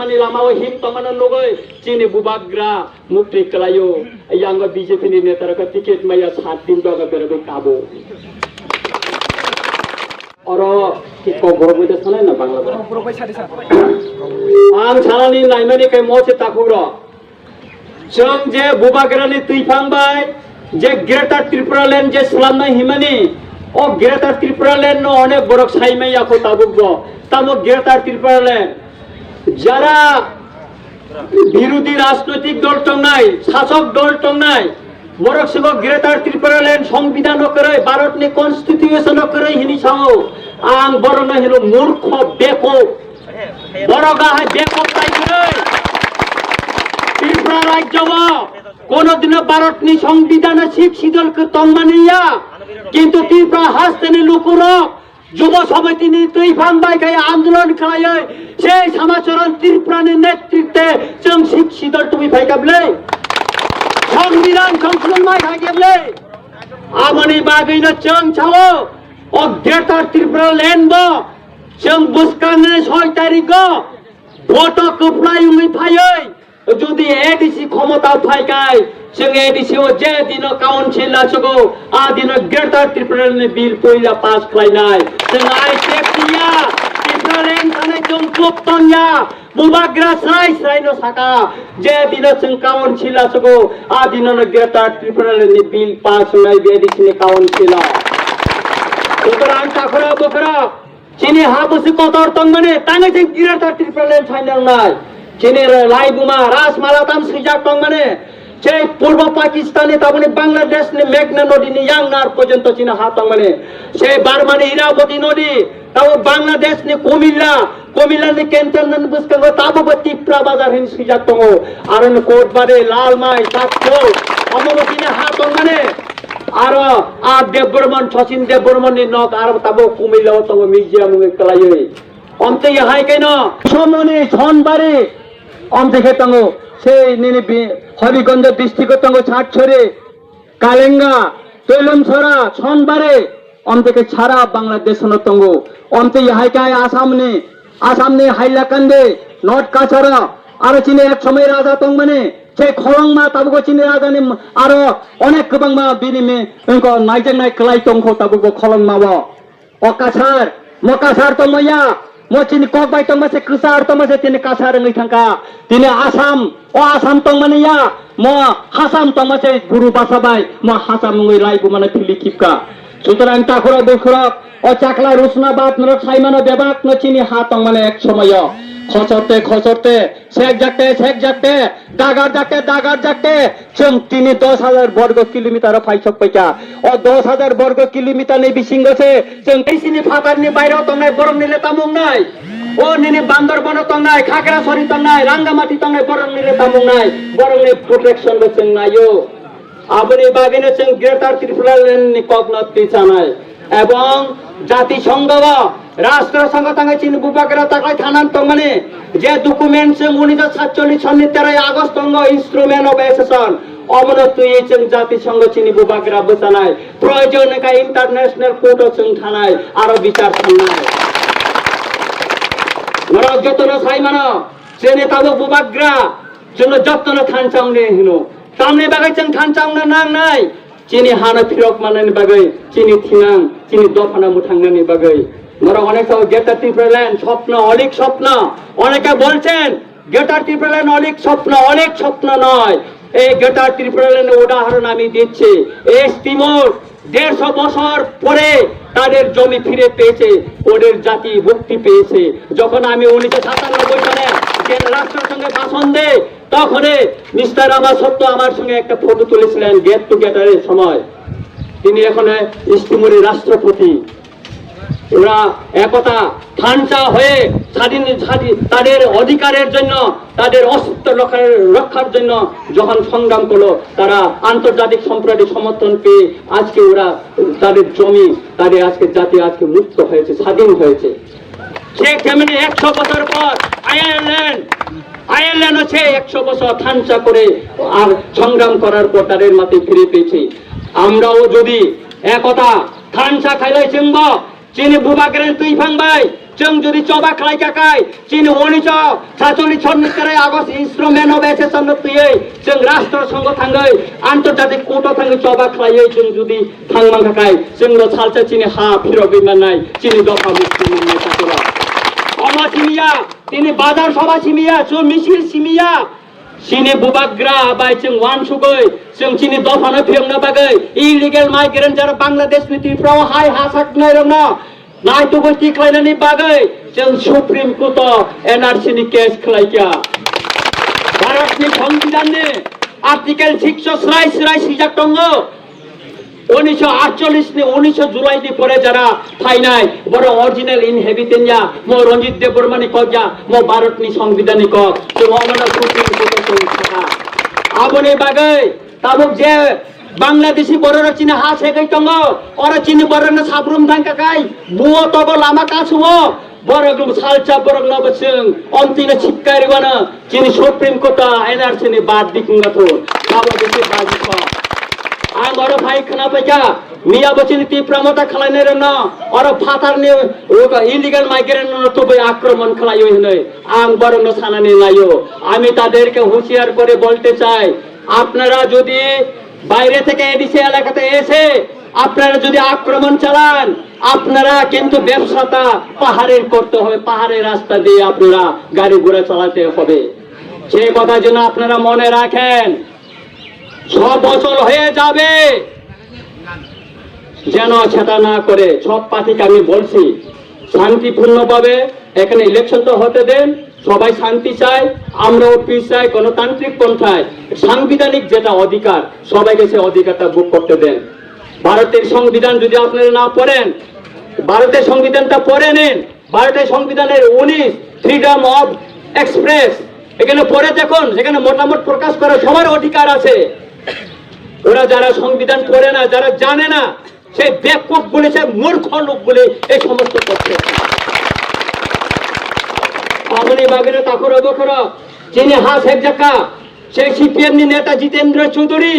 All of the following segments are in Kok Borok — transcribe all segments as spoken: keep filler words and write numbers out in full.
Ani lama o him tongmano nugwi chini bubagra mukti kwlaio. Yango B J P ni neta rok ticket maya sat din doga berabwi kabo. Oro ki kok borok bai sanai na Bangla borok. Ang sanani naimani kai mo se takhuk rok. Chwng je bubagrani twiphang bai je Greater Tripura Land je slamnai himani, o Greater Tripura Land no onek borok saimai yakho tabuk bo. Tamo Greater Tripura Land jara birodhi rajnoitik dol tongnai, sasok dol tongnai, borok sigo Greater Tripura Land songbidhan no kwrwi, Bharat ni constitution no kwrwi hini sao, ang borok no hino murkho beko. Borok ahai beko tai kwrwi. Tripura rajyo o kono dino Bharat ni songbidhan o Sixth Schedule khe tongmani ya. Kintu Tripura haste ni lukurok Jubo Samiti ni twiphang bai khe andolon khlaiwi sei Samacharan Tripura ni netritwe chwng Sixth Schedule tubui phai kha bwlai. Songbidhan songsodhon mai kha khe bwlai. Aboni bagwi no chwng sao o Greater Tripura Land bo chwng bwskangnani soi tarikh o vote o kwplai wngwi phaiwi Jodi A D C khomota phai kai, chwng A D C o je dino council lachugo, a dino Greater Tripura ni bill poila pass khlainai. Chwng ai chek ya, Tripura land thani chwng chuk tong ya, bubagra srai srai no saka, je dino chwng council lachugo, a dino no Greater Tripura ni bill pass wngnai A D C ni council o. Sutorang takhura bukhura, Chini ha bwswk kotor tongmani, tangwi chwng Greater Tripura Land sainangnai. Chini laibuma Rajmala tam swijak tongmani, chei Purbo Pakistan ni taboni Bangladesh ni Meghna nodi ni yang nar porjonto chini ha tongmani. Sei Burma ni Iraboti nodi, tabo Bangladesh ni Kumilla, Kumilla ni cantonment bwskango tabo bo Tipra Bazar hin swijak tongo. Aro ni Kotbari, Lalmai, Sakchol, omo bo chini ha tongmani. Aro a Debbarman, Sachin Debbarman ni nok aro tabuk Kumilla o tongo museum wngwi kwlaiwi. Omtwi hai khe no Somoni, Sonbari, omtwi khe tongo sei nini bi-, Habiganj district o tongo Chatchori, Kalenga, Toilamsora, Sonbari, omtwi khe sara Bangladesh no tongo. Omtwi hai khe Assam ni Assam ni Hailakandi, North Cachar o, aro chini ek somoi raja tongmani, se Kholongma tabugo chini raja ni aro onek kwbangma bini mi wngko naijaknai kwlai tongkho tabugo Kholongma o. O Cachar, mo Cachar tongmaya, mo chini kok bai tongma se kwchar tongma se tini Cachar wngwi thangkha. Tini Assam, o Assam tongmani ya, mo Hasam tongma se buru basa bai, mo Hasam wngwi lai bumano phili khipkha. Sutorang takhurok bukhurok, o chakla rusna bad norok saimano bebak no chini ha tongmani ek somoyo. Khosorte, khosorte, sekjakte, sekjakte, dagarjakte, dagarjakte, chwng tini dos hajar borgo kilometer o phaisok paikha. O dos hajar borgo kilometer ni bisingo se chwng tei sini phatar ni bairo tongnai borok ni le tamung nai. O nini Bandarban o tongnai, Khagrasori tongnai, Rangamati tongnai borok ni le tamung nai. Borok ni protection bo chwng naio. Aboni bagwino chwng Greater Tripura Land ni kokno twi chanai. Ebong Jati Sangha o, Rashtra Sangha tangwi chini bubagra taklai thanan tongmani je document chwng unisho satchollish sonni terai August tongo Instrument of Accession, omono twiwi chwng Jati Sangha chini bubagra bwchanai. Proyojon wngkha International Court o chwng thanai, aro bichar thangnai. Norok jotono sai mano, chini tabuk bubagra, chwngno jotono thansa wngdi hino. Tamni bagwi chwng thansa wngna nangnai? Chini hano phirok mannani bagwi, chini thinang, chini dophano mwthangnani bagwi. Norok onek sao Greater Tripura Land, স্বপ্ন, অলীক স্বপ্ন, অনেকে বলছেন, Greater Tripura Land অলীক স্বপ্ন, অলীক স্বপ্ন নয়। এই Greater Tripura Land উদাহরণ আমি দিচ্ছি। এই তিমুর দেড়শো বছর পরে তাদের জমি ফিরে পেয়েছে, ওদের জাতি মুক্তি পেয়েছে। যখন আমি উনিশশো সাতানব্বই সালে যে রাষ্ট্রসংঘে ভাষণ দেই, তখনই মিস্টার রামাসত্ত আমার সঙ্গে একটা ফটো তুলেছিলেন গেট টুগেদারের সময়। তিনি এখন ইস্তিমুরি রাষ্ট্রপতি। ওরা একতা থানচা হয়ে স্বাধীন, স্বাধীন, তাদের অধিকারের জন্য, তাদের অস্তিত্ব রক্ষার, রক্ষার জন্য যখন সংগ্রাম করলো, তারা আন্তর্জাতিক সম্প্রদায়ের সমর্থন পেয়ে আজকে ওরা তাদের জমি, তাদের আজকে জাতি আজকে মুক্ত হয়েছে, স্বাধীন হয়েছে। ঠিক তেমনি একশো বছর পর আয়ারল্যান্ড, আয়ারল্যান্ডও সে একশো বছর থানচা করে আর সংগ্রাম করার পর তাদের মাটি ফিরে পেয়েছে। আমরাও যদি একতা থানচা খাইলাই চিনব, chini bubagrani twiphang bai, Chwng jodi choba khlai kha khai, chini unisho satchollish sonni terai August instrument of accession no twiwi chwng rashtra songho thangwi antarjatik court o thangwi choba khlaiwi chwng jodi thang mankha khai, chwngno salsa chini ha phirogwi mannai, chini dopha mukti mannai takhorok. Omo simiya, tini bazar sobha simiya, chwng misil simiya, chini bubagra bai chwng uansugwi, chwng chini dophano phiyokna bagwi, illegal migrant jara Bangladesh ni Tripura o hai ha saknai rokno naitugwi tiklainani bagwi chwng Supreme Court o N R C ni case khlai kha. Bharat ni Songbidan ni Article six o srai srai swijak tongo, unisho atchollish ni unisho July ni pore jara phainai, borok original inhabitant ya, mo Ranjit Debbarma ni kok ya, mo Bharat ni Songbidan ni kok, chwng omono Supreme Court o chwng sakha. Aboni bagwi tabuk je Bangladeshi bororok chini ha segwi tongo, oro chini bororokno sabrum thang kakai, buo togo lama kasungo, borok salcha borok no bwswng omtino sikkai rwano chini Supreme Court o N R C ni bad dikung gathun, abo bisi bad dikho. Ang oro phai khna paikha, miya bo chini Tipra Motha khwlainai rokno, oro phatarni illegal migrant no tubui akromon khwlaio hinwi, ang borokno sanani naio, ami taderke হুঁশিয়ার করে বলতে চাই, আপনারা যদি বাইরে থেকে এডিসি এলাকাতে এসে আপনারা যদি আক্রমণ চালান, আপনারা কিন্তু ব্যবসাটা পাহাড়ের করতে হবে, পাহাড়ের রাস্তা দিয়ে আপনারা গাড়ি ঘোড়া চালাতে হবে। সেই কথা যেন আপনারা মনে রাখেন। ছ বছর হয়ে যাবে, যেন সেটা না করে। সব পার্টিকে আমি বলছি, শান্তিপূর্ণভাবে এখানে ইলেকশনটা হতে দেন। সবাই শান্তি চায়, আমরাও পিস চাই, গণতান্ত্রিক পন্থায় সাংবিধানিক যেটা অধিকার, সবাইকে সে অধিকারটা ভোগ করতে দেন। ভারতের সংবিধান যদি আপনারা না পড়েন, ভারতের সংবিধানটা পড়ে নিন। ভারতের সংবিধানের উনিশ, ফ্রিডম অফ এক্সপ্রেস, এখানে পড়ে দেখুন, সেখানে মতামত প্রকাশ করার সবার অধিকার আছে। ওরা যারা সংবিধান পড়ে না, যারা জানে না, সেই বেকুব গুলি, সেই মূর্খ লোকগুলি এই সমস্ত করছে। Aboni bagwi no takhoro bokhoro chini ha sekjakha, sei C P M ni neta Jitendra Chaudhary,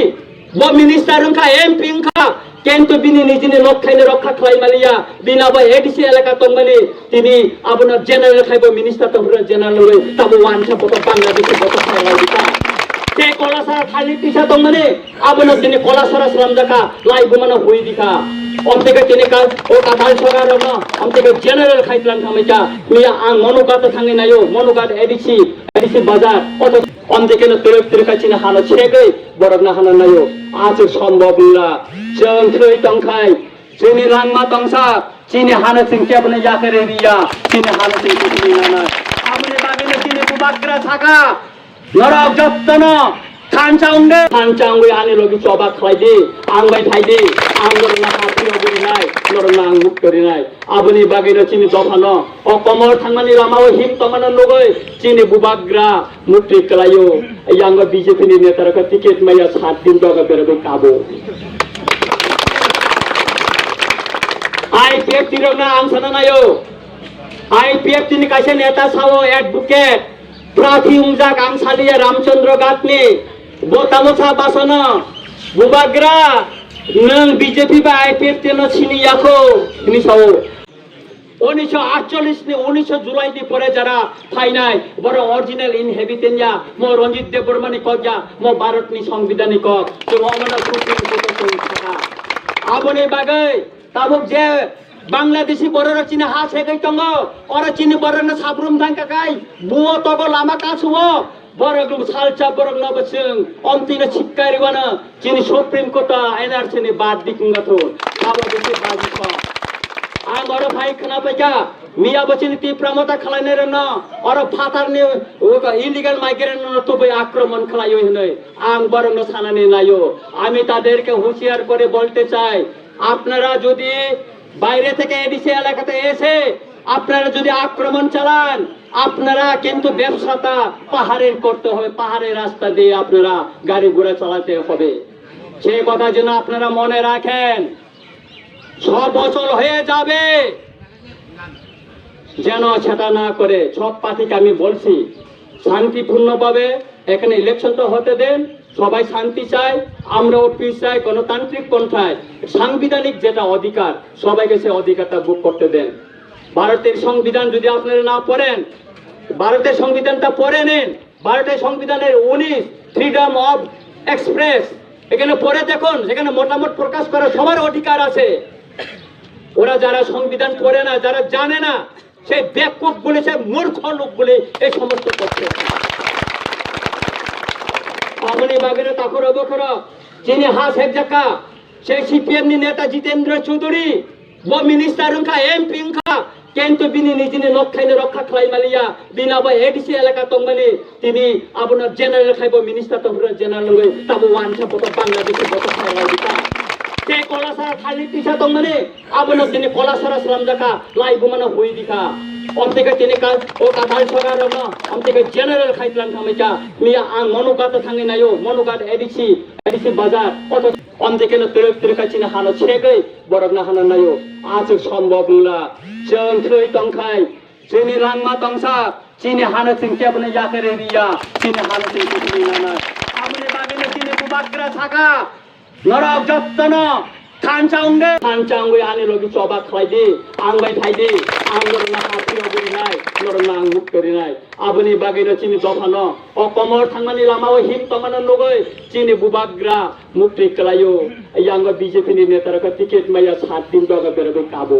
bo minister wngkha, M P wngkha, kintu bini nijini nokhai no rokha khlai maliya, bini abo A D C elaka tongmani, tini abono general khai bo minister tongphuru general rwi, tamo wansa boto Bangladeshi boto khlai lai dikha. Tei Kolasara thani tisa tongmani, abono tini Kolasara slamjakha, lai bumano hui dikha. Omteke tini ka, o katal soga rokno, omteke general khai tlang thangmai kha. Miya ang Monugat thangwi nayo, Monugat A D C, A D C bazar, oto omteke no twrwk twrwk khai chini hano segwi borokno hano nayo. Aswk sombhob wngla, chwng thwi tongkhai, chini langma tongsa, chini hano chwng kebono yakhe rwya, chini hano chwng kebono nanai. Aboni bagwino chini bubagra sakha, norok jottono thansa wngde, thansa wngwi ani logi choba khlai di, ang bai phai di, ang norokno ha phirogwi rinai, norokno ang mukto rinai. Aboni bagwino chini dophano o komor thangmani lamao him tongmano nugwi chini bubagra mukti kwlaio. Yango B J P ni netarokno ticket maya sat din doga beragwi kabo. I P F T rokno ang sana nayo. I P F T ni kaisa neta sao advocate, prathi wngjak ang saliya Ramchandra Ghat ni, bo tamo sa basano, bubagra, nwng B J P ba I P F T no sini yakho, hini sao. Unisho atchollish ni unisho July ni pore jara phainai, borok original inhabitant ya, mo Ranjit Debbarma ni kok ya, mo Bharat ni Songbidan ni kok, chwng omono Supreme Court o chwng sakha. Aboni bagwi tabuk je Bangladeshi bororok chini ha segwi tongo, oro chini borokno sabrum thang kakai, buo togo lama kasungo, borok salcha borok no bwswng omtino sikkai rwano chini Supreme Court o N R C ni bad dikung gathun, abo bisi bad dikho. Ang oro phai khna paikha, miya bo chini Tipra Motha khwlainai rokno, oro phatarni illegal migrant no tubui akromon khwlaio hinwi ang borokno sanani naio. আমি তাদেরকে হুঁশিয়ার করে বলতে চাই, আপনারা যদি বাইরে থেকে এডিসি এলাকাতে এসে আপনারা যদি আক্রমণ চালান, আপনারা কিন্তু ব্যবসাটা পাহাড়ের করতে হবে, পাহাড়ের রাস্তা দিয়ে আপনারা গাড়ি ঘোড়া চালাতে হবে। সেই কথা যেন আপনারা মনে রাখেন। ছ বছর হয়ে যাবে, যেন সেটা না করে। সব পার্টিকে আমি বলছি, শান্তিপূর্ণভাবে এখানে ইলেকশনটা হতে দেন। সবাই শান্তি চায়, আমরাও পিস চাই, গণতান্ত্রিক পন্থায় সাংবিধানিক যেটা অধিকার, সবাইকে সে অধিকারটা ভোগ করতে দেন। ভারতের সংবিধান যদি আপনারা না পড়েন, ভারতের সংবিধানটা পড়ে নিন। ভারতের সংবিধানের উনিশ, ফ্রিডম অফ এক্সপ্রেস, এখানে পড়ে দেখুন, সেখানে মতামত প্রকাশ করার সবার অধিকার আছে। ওরা যারা সংবিধান পড়ে না, যারা জানে না, সেই বেকুব গুলি, সেই মূর্খ লোকগুলি এই সমস্ত করছে। Aboni bagwino takhoro bokhoro chini ha sep jakha, sei C P M ni neta Jitendra Chaudhary, bo minister wngkha, M P wngkha, kintu bini nijini nok thaino rokha khlai maliya, bini abo A D C elaka tongmani, tini abono general khai bo minister tongphuru general wngwi tabo wansa boto Bangladesh boto khai lai dikha. Tei Kolasara thani tisa tongmani, abono tini Kolasara slamjakha, lai bumano hui dikha. Omtike tini ka, o kathal sogar rokno, omtike general khai tlang khamai kha. Miya ang Monugat thangwi nayo, Monugat A D C, A D C bazar, oto omtike no twrwk twrwk kha chini hano segwi borokno hano nayo. Aswk sombok wngla. Chwng thwi tongkhai, chini langma tongsa, chini hano chwng kebono yakarwi riya, chini hano chwng kwthwi nanai. Aboni bagwino chini bubagra sakha, norok jottono thansa wngde, thansa wngwi ani logi choba khlai di, ang bai phai di, ang norokno ha phirogwi rinai, norokno ang mukto rinai. Aboni bagwino chini dophano o komor thangmani lamao him tongmano nugwi chini bubagra mukti kwlaio. Yango B J P ni netarokno ticket maya sat din doga berogwi kabo.